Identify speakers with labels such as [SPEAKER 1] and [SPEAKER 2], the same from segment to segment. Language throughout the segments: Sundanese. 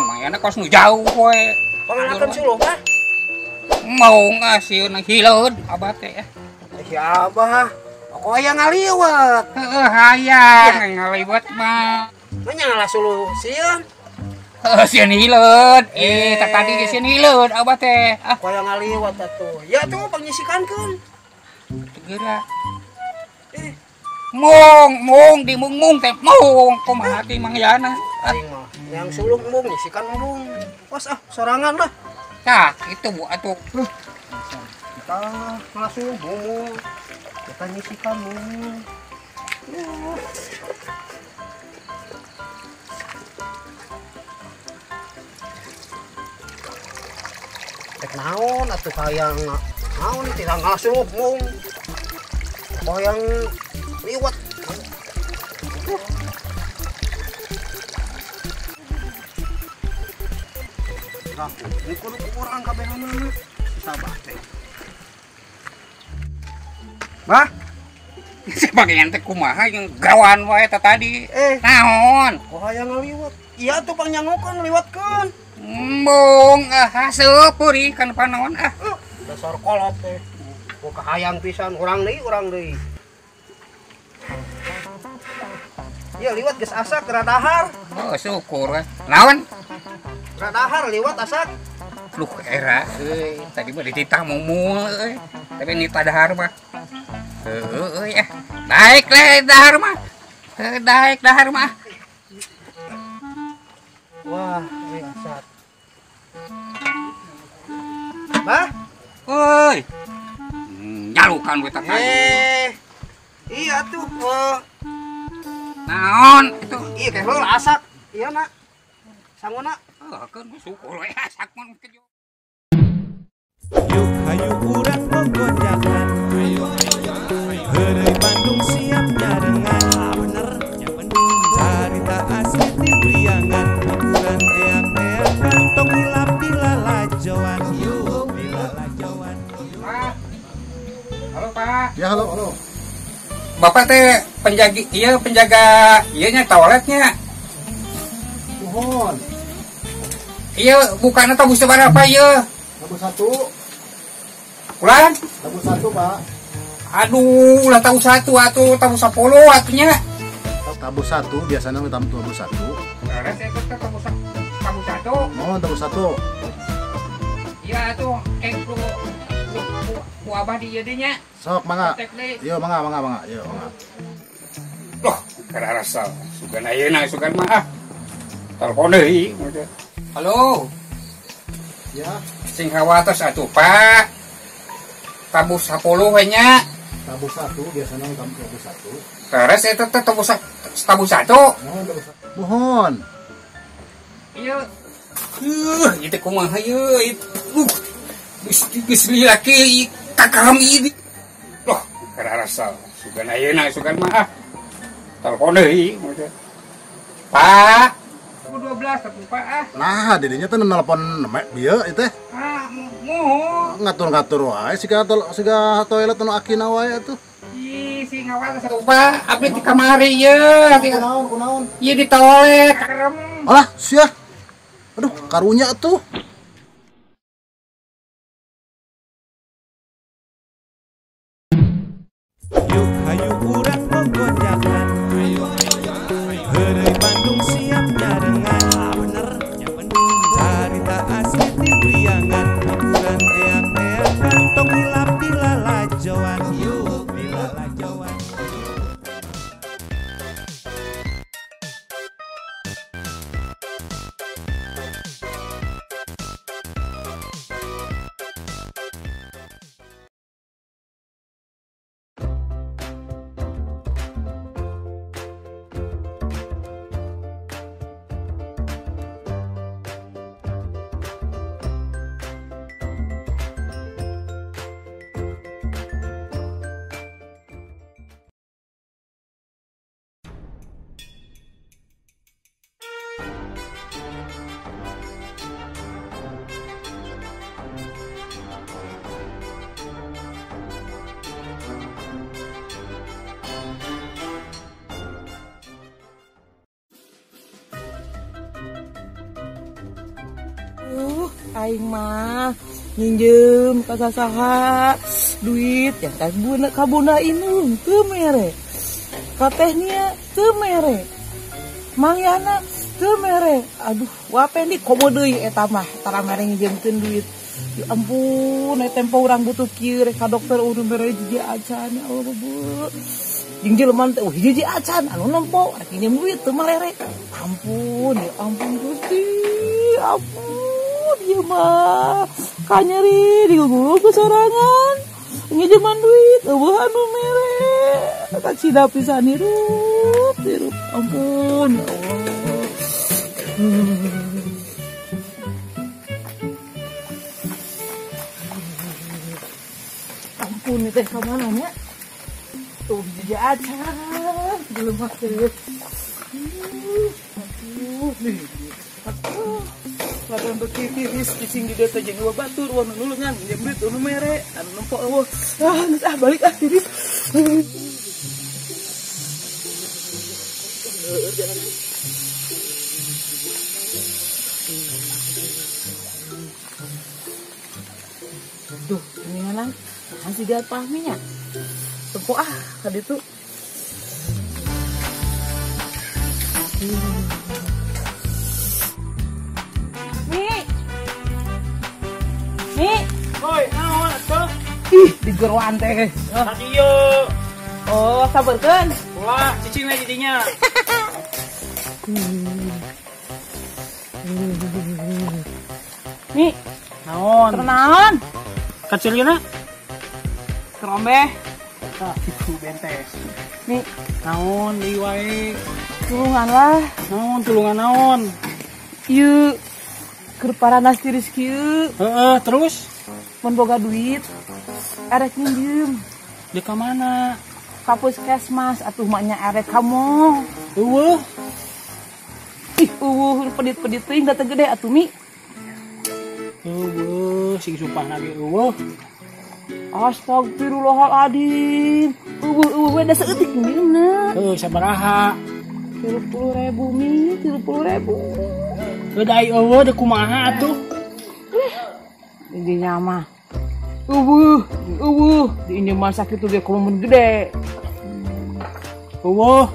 [SPEAKER 1] panon mah enak kos nu jauh we.
[SPEAKER 2] Pangalakeun suluh mah.
[SPEAKER 1] Mau ngasieun hileud abah teh.
[SPEAKER 2] Si abah pokok hayang ngaliwet.
[SPEAKER 1] Heeh, hayang ngaliwet mah.
[SPEAKER 2] Mah ngalah suluh sieun.
[SPEAKER 1] Heeh, sieun hileud. Eh, tak tadi ge sieun hileud abah teh. Ah,
[SPEAKER 2] hayang ngaliwet atuh. Ya tuh pangyisikankeun.
[SPEAKER 1] Segera. Eh, mung mung di mung mung teh mung kumaha ti Mang Yana.
[SPEAKER 2] Aing mah yang suluh mung nyisikan mung. Was ah sorangan lah.
[SPEAKER 1] Tah, itu bu atuh.
[SPEAKER 2] Kita ngalah suluh mung. Kita nyisikan mung. Rek naon atuh hayang naon tidak ngalah suluh mung. Hayang liwat. Ini kudu kurang kabehanana. Sabar teh.
[SPEAKER 1] Bah. Si bagian teh kumaha yang gawan wae teh tadi. Naon?
[SPEAKER 2] Kok hayang ngaliwat? Iya tuh pangnyangokeun liwatkeun.
[SPEAKER 1] Embung ah haseup peurih kan panon ah.
[SPEAKER 2] Dasar kolot teh. Kok kahayang pisan urang deui urang deui. Ya liwat geus asak radahar.
[SPEAKER 1] Oh syukur we. Naon?
[SPEAKER 2] Radahar liwat asak.
[SPEAKER 1] Luh era euy, tadi mah dititah mumul euy. Tapi nita dahar mah. Heueuh euy ah. Daek le dahar mah. Heuh daek dahar mah.
[SPEAKER 2] Wah, euy asak. Bah,
[SPEAKER 1] euy. Nyalukan we teh tadi.
[SPEAKER 2] Iya tuh.
[SPEAKER 1] Naon itu?
[SPEAKER 2] Iya teh heula asak. Iya nak. Sangona.
[SPEAKER 1] Heuh, keun syukur we asak mah.
[SPEAKER 3] Yuk hayu urang gogojakan. Heureuy Bandung siap nyarengan. Bener, carita asli ti Priangan. Hiburan eak-eakan tong hilap dilalajoan. Yuk dilalajoan.
[SPEAKER 1] Pak. Halo, Pak.
[SPEAKER 4] Ya, halo, halo.
[SPEAKER 1] Bapak teh penjaga, iya penjaga iya nya toiletnya.
[SPEAKER 4] Mohon.
[SPEAKER 1] Iya, bukan tabu seberapa iya?
[SPEAKER 4] Tabu satu.
[SPEAKER 1] Ulan?
[SPEAKER 4] Tabu satu, Pak.
[SPEAKER 1] Aduh, lah tabu satu atuh tabu 10 atunya.
[SPEAKER 4] Tabu satu biasanya tabu satu.
[SPEAKER 1] Beres ya tabu satu.
[SPEAKER 4] Mohon tabu satu.
[SPEAKER 1] Iya atuh, kayak ku abah di ieu nya.
[SPEAKER 4] Sok mangga. Yo mangga mangga mangga. Yo mangga.
[SPEAKER 1] Loh, karasa sugan ayeuna sugan mah ah. Telepon deui. Halo.
[SPEAKER 4] Ya,
[SPEAKER 1] sing hawatos atuh, Pak. Tabu 10 we nya.
[SPEAKER 4] Tabu satu biasanya tabu satu.
[SPEAKER 1] Beres eta teh tabu satu.
[SPEAKER 4] Mohon tabu satu. Mohon.
[SPEAKER 1] Iya. Ieu teh kumaha ieu? Geus laki kakaram ieu. Loh, karasa sugan ayeuna sugan mah ah. Telepon deui. Pak. 12 atuh Pak ah.
[SPEAKER 4] Nah, didinya teh nelpon bieu ieu teh.
[SPEAKER 1] Ah, moho.
[SPEAKER 4] Ngatur-ngatur wae siga toilet anu akina wae atuh.
[SPEAKER 1] Ih, si ngawas atuh Pak, abdi di kamari ieu.
[SPEAKER 4] Kunaon, kunaon?
[SPEAKER 1] Ieu di toilet karem.
[SPEAKER 4] Alah, sia. Aduh, karunya atuh.
[SPEAKER 3] Yuk hayu urang gogojakan. Heureuy Bandung siap nyarengan. Bener, carita asli ti Priangan. Hiburan eak-eakan tong hilap dilalajoan. Yuk dilalajoan.
[SPEAKER 5] Aing mah nginjem ka sasaha duit yang ka bunda ka bunda inung teu mere. Ka teh nia teu mere. Mang Yana teu mere. Aduh, wapendi komo deui eta mah tara mere nginjemkeun duit. Ya ampun, eta tempo urang butuh kieu rek ka dokter urang mere hiji acan ya Allah Bu. Jeung jelema teh hiji acan anu nempo rek nginjem duit teu malere. Ampun, ya ampun Gusti. Ampun, ieu mah kanyeri digugul ku sorangan. Nginjeman duit eueuh anu mere. Kacida pisan hirup, hirup. Ampun, ya Allah. Ampun, teh ka mana nya? Tuh hiji acan belum masuk. Aduh, nih. Aduh. Lapan beki tiris cicing di dieu teh jeung eueuh batur eueuh nu nulungan nginjem duit anu mere anu nempo eueuh. Ah, geus ah balik ah tiris. Duh, ini mana? Masih gak pahminya. Tempo ah, tadi tuh. Mi. Mi.
[SPEAKER 6] Oi, naon atuh?
[SPEAKER 5] Ih, digeroan teh.
[SPEAKER 6] Tadi yo.
[SPEAKER 5] Oh, sabarkeun.
[SPEAKER 6] Ulah, cicing we jadinya.
[SPEAKER 5] Mi.
[SPEAKER 6] Naon?
[SPEAKER 5] Keur naon?
[SPEAKER 6] Kacilna?
[SPEAKER 5] Kerombeh.
[SPEAKER 6] Tah, kitu bentes.
[SPEAKER 5] Mi,
[SPEAKER 6] naon deui wae?
[SPEAKER 5] Tulungan lah.
[SPEAKER 6] Naon tulungan naon?
[SPEAKER 5] Ieu keur paranas tiris kieu.
[SPEAKER 6] Heeh, terus
[SPEAKER 5] mun boga duit arek minjem.
[SPEAKER 6] Di ka mana?
[SPEAKER 5] Ka puskesmas atuh maknya arek kamu.
[SPEAKER 6] Eueuh.
[SPEAKER 5] Ih, eueuh pedit-pedit teuing da teu gede atuh Mi.
[SPEAKER 6] Eueuh, sing sumpah lagi eueuh.
[SPEAKER 5] Astagfirullahaladzim. Eueuh eueuh we da saeutik minjeumna.
[SPEAKER 6] Heuh, sabaraha?
[SPEAKER 5] 30.000 Mi, 30.000.
[SPEAKER 6] Heuh da ai eueuh da kumaha atuh?
[SPEAKER 5] Intinya mah eueuh, eueuh diinjeman sakitu ge komo mun gede.
[SPEAKER 6] Eueuh.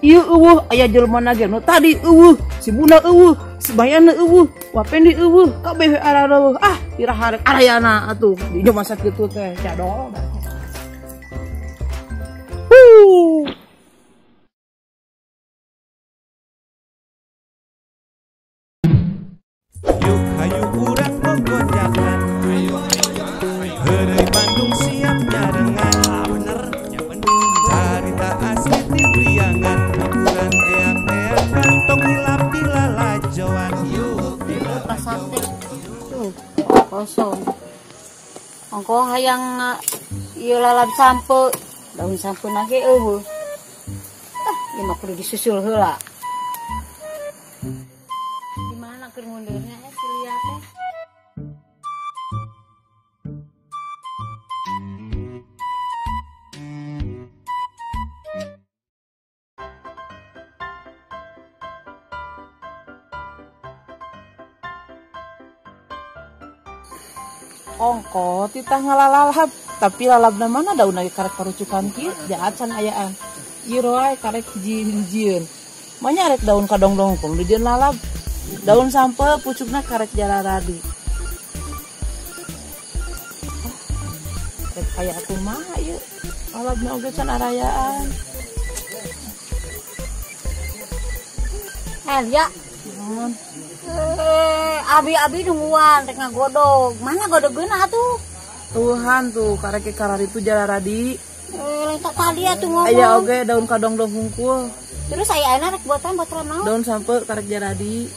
[SPEAKER 5] Ieu eueuh aya jelema ge nu tadi eueuh, si bunda eueuh, si bayana eueuh, wapendi eueuh, kabeh we arareueuh. Ah, iraha rek arayana atuh diinjeman sakitu teh cadol. Huh.
[SPEAKER 3] Yuk hayu urang gogonjakan. Heureuy Bandung siap nyarengan. Bener. Carita asli ti Priangan, hiburan eak-eakan tong hilap di lalajoan. Yuk
[SPEAKER 7] pasar teh tuh kosong. Ongko hayang ieu lalab sampe, daun sampe na ge eueuh. Ah, ieu mah kudu disusul heula. Di mana keur mundurnya si Lia teh?
[SPEAKER 5] Ongko titah ngalalalap, tapi lalapna mana daun lagi karek parucukan kieu jahat can ayaan. Ieu wae karek hiji-hijieun. Manya rek daun kadongdong kudu dijieun lalap. Daun sampe pucukna karek jararadi. Oh, rek aya kumaha ieu? Lalapna oge can arayaan.
[SPEAKER 7] Ya.
[SPEAKER 5] Naon?
[SPEAKER 7] Abi-abi nungguan rek ngagodog. Mana godogeuna atuh?
[SPEAKER 5] Tuhan tuh karek kararitu jararadi.
[SPEAKER 7] Lain tak tadi atuh ngomong.
[SPEAKER 5] Aya oge daun kadongdong hungkul.
[SPEAKER 7] Terus aya ayeuna rek buatan botoran naon?
[SPEAKER 5] Daun sampe karek jaradi.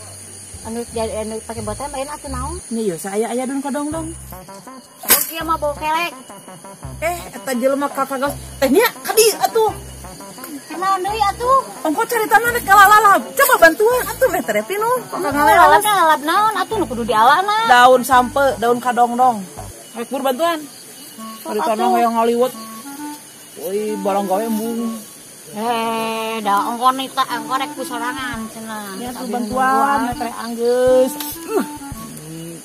[SPEAKER 7] Anu anu pake botoran ayeuna atuh naon?
[SPEAKER 5] Nya ieu saaya aya daun kadongdong.
[SPEAKER 7] Sok ieu mah bau kelek.
[SPEAKER 5] Eta jelema kakagos. Teh nya ka dieu atuh.
[SPEAKER 7] Naon deui atuh?
[SPEAKER 5] Ongko caritana rek ngalalap. Coba bantuan atuh meh teh pinuh.
[SPEAKER 7] Ngalalap lalap naon atuh nu kudu dialana.
[SPEAKER 5] Daun sampe, daun kadongdong. Rek bur bantuan. Caritana hayang ngaliwet. Woi, barang gawe embung.
[SPEAKER 7] Eh, da ongkon nita ongkon rek ku sorangan cenah.
[SPEAKER 5] Ya tuh bantuan teh anggeus.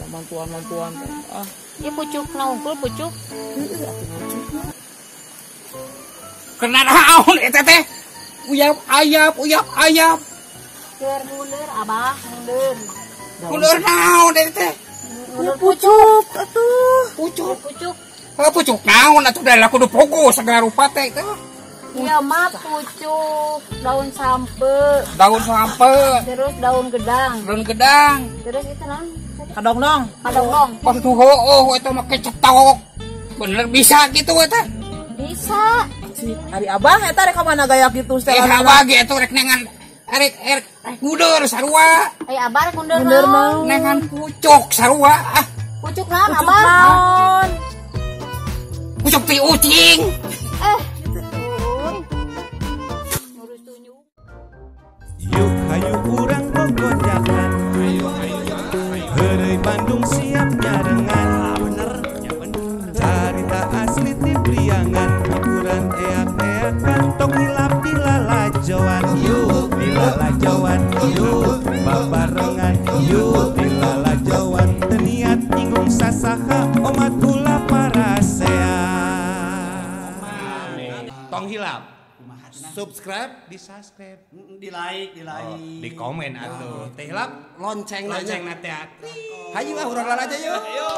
[SPEAKER 5] Bantuan-bantuan teh. Ah,
[SPEAKER 7] ieu pucukna unggul pucuk.
[SPEAKER 5] Heueuh atuh pucukna.
[SPEAKER 1] Kena naon eta teh? Uyap ayap, uyap ayap.
[SPEAKER 7] Keur mundur abah, mundur.
[SPEAKER 1] Mundur naon eta teh?
[SPEAKER 7] Mundur pucuk
[SPEAKER 5] atuh.
[SPEAKER 1] Pucuk,
[SPEAKER 7] pucuk.
[SPEAKER 1] Heuh pucuk naon atuh da kudu pogo segala rupa teh teh.
[SPEAKER 7] Iya mah pucuk daun sampe.
[SPEAKER 1] Daun sampe.
[SPEAKER 7] Terus daun gedang.
[SPEAKER 1] Daun gedang.
[SPEAKER 7] Terus itu naon?
[SPEAKER 5] Kadongdong.
[SPEAKER 7] Kadongdong.
[SPEAKER 1] Pas tuh heueuh eta mah kecetok. Bener bisa gitu eta?
[SPEAKER 7] Bisa.
[SPEAKER 5] Si ari abah eta rek ka mana gaya kitu
[SPEAKER 1] setelah. Eh abah ge eta rek nengan rek rek mundur sarua.
[SPEAKER 7] Eh abah rek mundur naon?
[SPEAKER 1] Nengan pucuk sarua ah.
[SPEAKER 7] Pucuk naon abah? Naon?
[SPEAKER 1] Pucuk ti ucing.
[SPEAKER 7] Eh.
[SPEAKER 3] Yuk hayu urang gogonjakan. Heureuy Bandung siap nyarengan. Carita asli ti Priangan, hiburan eak-eakan tong hilap di lalajoan. Yuk di lalajoan, yuk babarengan, yuk di lalajoan. Teu niat nyinggung sasaha omat ulah parasea. Tong hilap. Subscribe, di subscribe,
[SPEAKER 2] di like, di like,
[SPEAKER 3] oh, di komen atuh. Teh hilap
[SPEAKER 2] lonceng
[SPEAKER 3] lonceng na teh.
[SPEAKER 2] Hayu ah urang lalajo yuk.
[SPEAKER 3] Ayo.